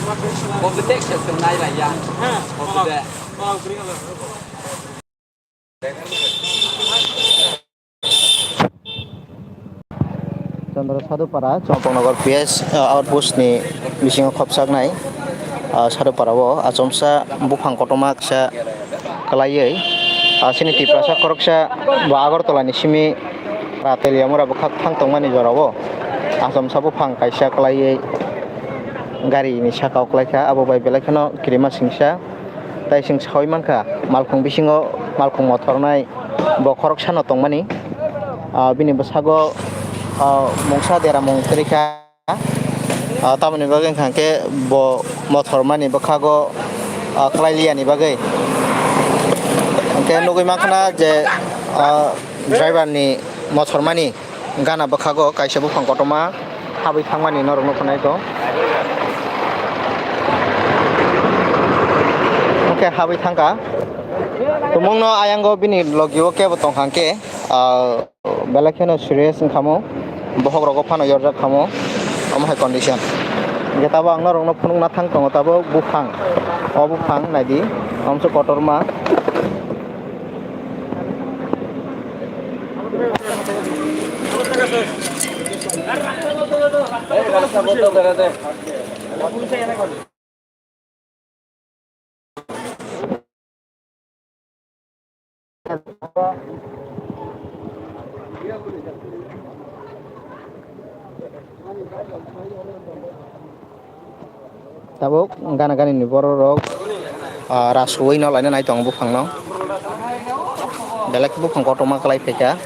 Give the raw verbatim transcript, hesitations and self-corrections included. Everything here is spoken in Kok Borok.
Chandra Sadhupara, Champaknagar P S, uh, outpost ni bisingo khopsaknai, uh, Sadhupara o achomsa buphang kotorma kisa kwlaiwi, uh, chini Tiprasa khoroksa bo Agartala ni simi Ratelia mura bwkhak thang tongmani jorao achomsa buphang kaisa kwlaiwi gari ni saka o kwlaikha, abo bai belai kheno kirima singsa. Tai chwng sawi mankha, malkhung bisingo malkhung mothornai bo khoroksano tongmani. Ah, bini bwsago, ah, mungsa deramung kwrwikha. Ah, tamoni bagwi wngkha hwnkhe bo mothormani bwkhago, ah, kwlai liyani bagwi. Hwnkhe nugwi mankha na je, ah, driver ni mothormani gana bwkhago kaisa buphang kotorma habwi thangmani norok nukha naikho. Hwnkhe habwi thangkha. Tumungno ayango bini logio kebo tongkha hwnkhe, ah, belai kheno serious wngkhamo. Bokhok rogo phano yorjak khamo. Omo hai condition. Hwnkhe tabuk ang norokno phunukna thang tongo tabuk buphang. O buphang naidi. Omsok kotorma. Tabuk gana gani ni borok rok, ah, rasuwi no laina nai tongo buphang no. Belai khe buphang kotorma kwlai phaikha.